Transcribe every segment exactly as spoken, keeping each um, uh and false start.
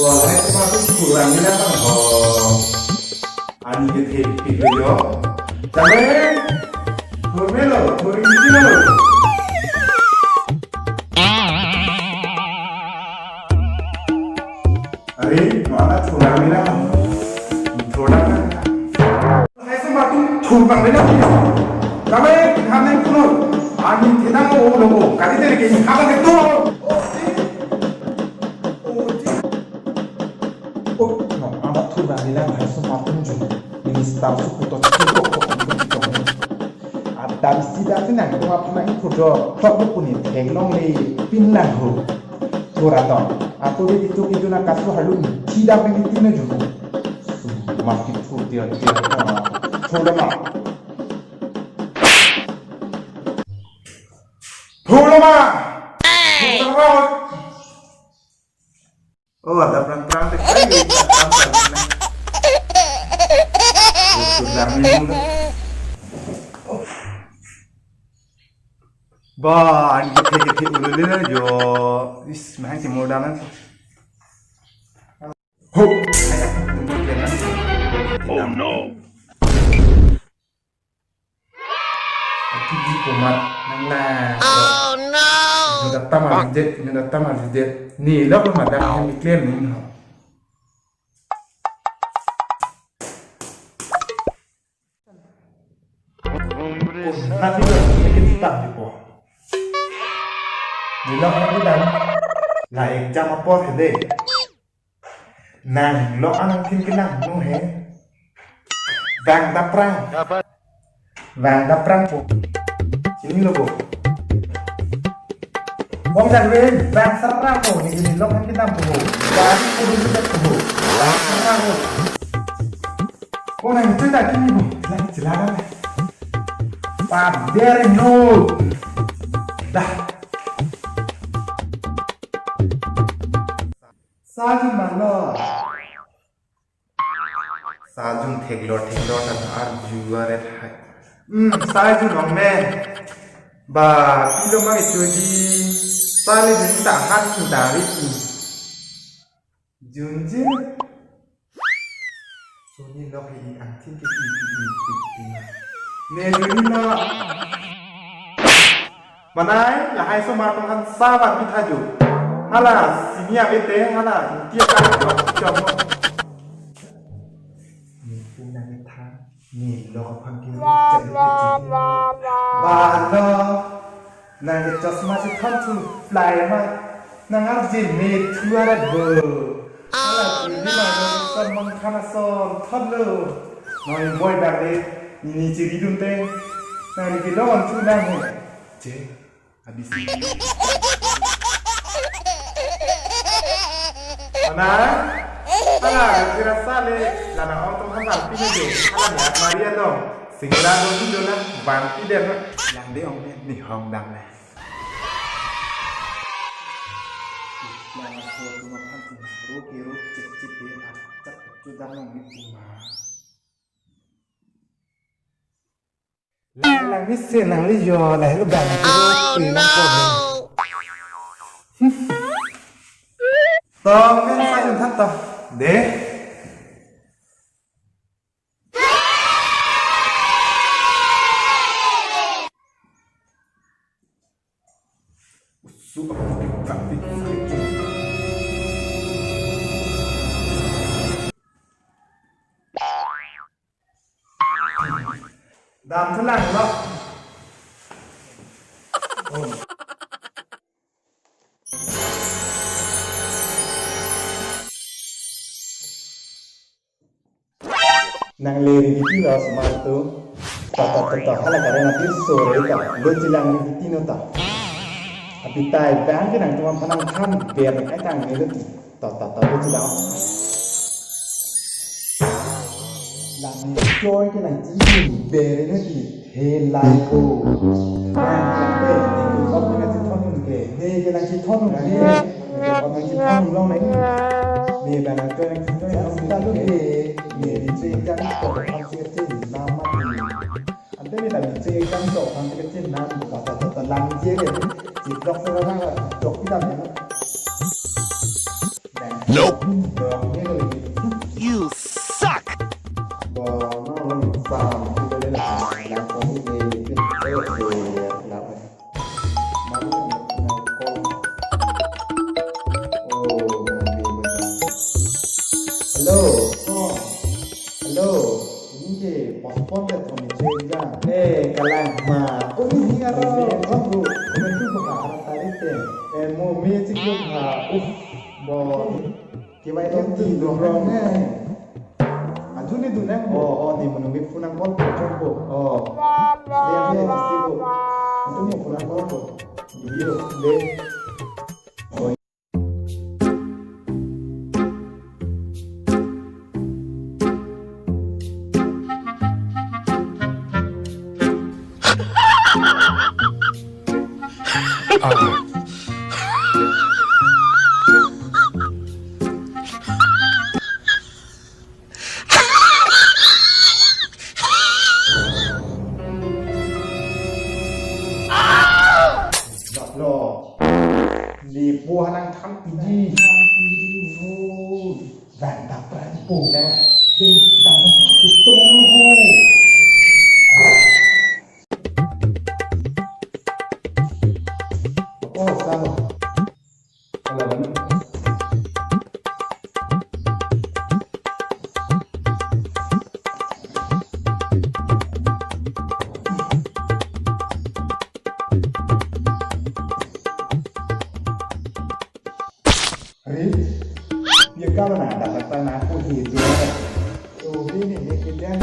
Wah, hai, cuma tu kurang ni lah, Bang. Oh. Ani kethe pik lo yo. Tame. Thur melo, thur isi melo. Are, mana thur melo. Thur melo. Hai, semua tu thur melo. Tame, kami kuno. Ani thedang o logo. Kali tadi ke haba ke tu. Oh, no, amat thur nang nila hai so matung jun. Minister su kuto cukup kok kuto. Adam sida si nang tung apa nang kudo. Tok bu puni theklongle pin lang ho. Thur aton. Ato di itu itu na kasu halun. Tidak mengikuti na jun. Makin thur dia dia. Thur dah mah. Thur dah mah. Thur dah mah. Oh, ada perang-perang deh. Ayo, kita perang-perang. Sudah minum. Bah, ani kethe kethe ulule na jo. Is, main si modal na. Ho. Oh no. Aki di komat nang la. Oh no. Ino data mar jit, ino data mar jit. Ni lo ko madam hem iklem ni ho. Oh, nanti lo, ini kita di po. Ni lo ko madam. La exam apor hede. Nang lo anang thin kelang no he. Bang daprang. Bang daprang po. Sini lo po. Bong jan wen bang serang po ni ni lo kan kita po. Bang po dulu kita po. Bang serang po. Oh nang cerita kini po. Lagi celana. Pader no. Dah. Sajun malo. Sajun theklor theklor ta arju aret hai. Hmm, sajun ong me. Ba, pilo ma ichoji. Sale jun ta han dari ki. Junjir. Suni lok hi angthin ke i i i i i. Ne juni lo. Manai, lahai so mar tong han sawan pitha ju. Hala, sini abete, hala, tiap kali lo, jom. Ni pu nang itha, ni lo kapang kiri, jadi peci. Balo, nang ke chosma si thon thu, fly ma, nang arje me thu arat bo. Hala, ini mah, Salman Khan ason, thot lo. Noi boy dak de, ini chiri dun te. Nang ini kilo on chu nang he. Je, habis ini. Mana? Hala, kira sale, lana on tong hamar pina je. Hala, ni at Maria dong. Singla dong ni dona, banti dena. Yang de ong ni hong dam le. Lang so tu ma phan tin ro ke ro cek cek ke acak cak cu dam nong ni tu ma. Lang lang ni se nang li yo la helo bang ke ro ke nang ko. Tong men sa yun thap to. De. Dam thu lang lo. Nang le ri di lo smart tu. Ta ta ta ta hala kare na tir sore ta. Lo chilang ri di no ta. Apitai bang ke nang tuan phanang khan ber ai tang ne lo ti. Ta ta ta lo chilang. Lang ni joy ke nang chi ber ne ti. He lai ko. Nang ke ne ko ko na chi thon ke. Ne ke nang chi thon ke. Ne ko nang chi thon long nang. Ne bang an choi nang choi nang sita lo he. Ne ne choi jang to kan si kachin nam mati. Ante ne ta ne choi jang to kan si kachin nam ta ta ta ta lang je le. Si blok sa na na blok kita ne. Nope. Blok ne lo. You suck. Bo no lo sa kita le na lang ko ni ne. Hello. Oh. Hello. Ini ke postpone ke kami cerita. Eh, kalang ma. Oh, ini hingga ro. Ini kan bu. Ini tu buka arah tarik ke. Eh, mau music tu ha. Uh, bo. Kewai tu di dorong ne. Aju ni tu nang bo. Oh, oh, ni menunggu phone nang call po, call po. Oh. Dia dia di situ. Itu ni phone nang call po. Video, deh. Lo, lipo hanang than piji. Than piji vo. Van dap pran po. Deh, dap pran po. Tong ho. Oh, salah. Ri, ya kalau na dapat tanah aku hijau. Oh, ini ni kita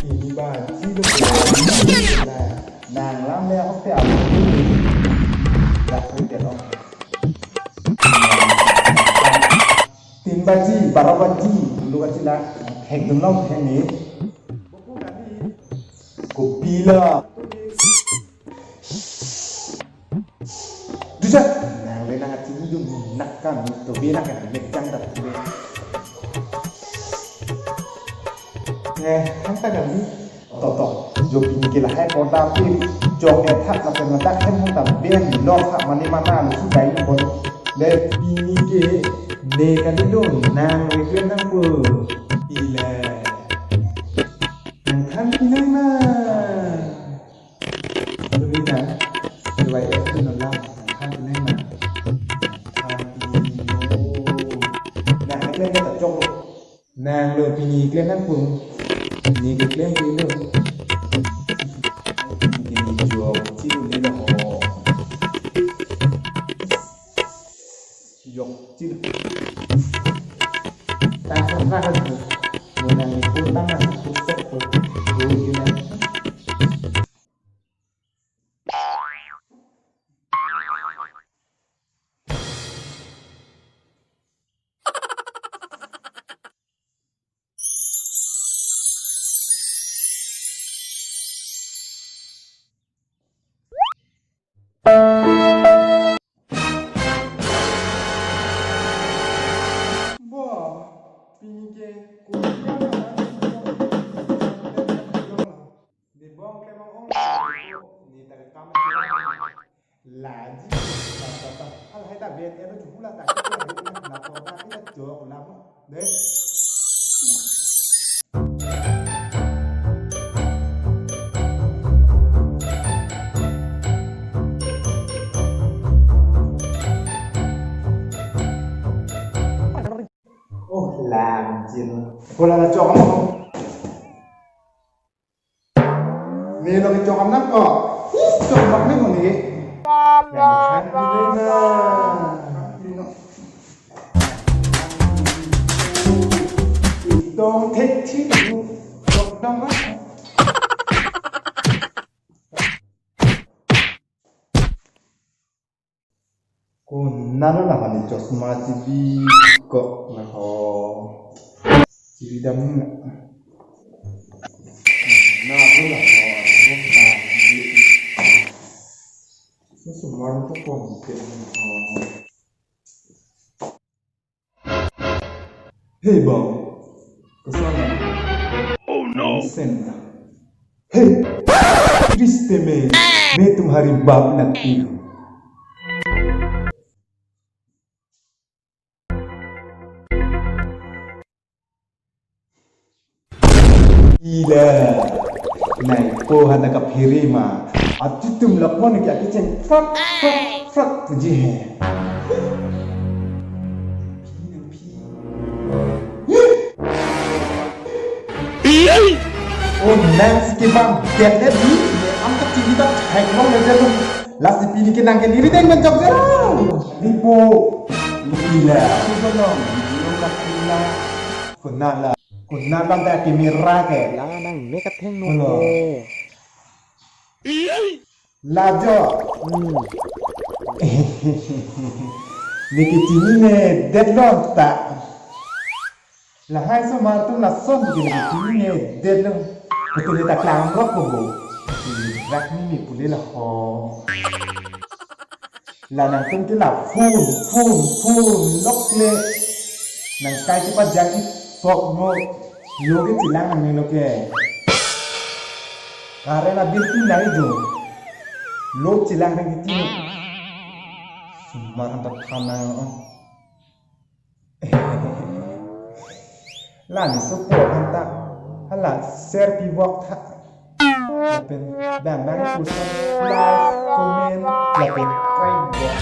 ni ba silo. Nang lam le hotel. Dak hotel lo. Tin baji, baro baji, dulu ka chila, hek dun long, hek ni. Kopi la. Dusa, nang le nang ati dun nak kan, to be nak kan, mek jang dak to be. Eh, hang ta kan ni. To to, jo pini ke lahai kota pir, jok ethat lapen ladak hem hong tam ben lok ha mane mana lu su dai pon. Le pini ke ne kali lo nang le kle nang po. Ila. Nang khan pinai ma. Lu ni na. Lu bai es tu na la. Nang khan pinai ma. Khan pinai lo. Nang le ta jok lo. Nang lo pini klem nang pung. Pini ke klem ke lo. Pini jok chilu le lo ho. Jok chilu. Tang sa sa kan. Mo nang ni pun tang nang pun sok pun. Pun gina. Bo, pini ke kuliah na, di bong klemang ong, ni tadi tamat. Laji, ta, ta, ta. Al hai ta ben ero juhula ta, kita hari ini lapor na kita jawab ulama. Deh. Oh, lam jin. Bola na jawab. Ne lo kechok anak ko. Chok bak ni mo ni. Yang khan ni na. Dong thek thi. Chok dong ba. Ko nalo la hani chosma chibi ko na ho. Chibi dam na. Na ho la ho. Susu maru to ko di ke na ho. Hey bang, kesana. Oh no. Sen. Hey, triste me, me tumhari bap nati. Ila, nai po hana kaphere ma, atitum lapon ke akicheng frak frak frak puji he. Oh, nang si kebang det le di, ne am kachini ta thek long le jalo. Lasi pini ke nang ke niri deng menjok jalo. Lipo. Ila. Sudah long. Ila kapila. Kunala. Kunala ta ke mira ke. La nang me katheng no. Hello. Lajo. Hmm. Neke chinine det long ta. Lahai osomar atum lason ke neke chinine det long. Putule ta klang rok ko bo. Rak ni me pule la ho. La nangtum ke la phone, phone, phone, lok le. Nang kai ke pa jagi sok mo. Lo ke chelang nang lo ke. Kare na bil tin nai jo. Lo chelang reng tin. Sumar hanta thana. La ne support hanta. Hala share pi bok tha. Lapen bang bang puson like, comment, lapen subscribe bok.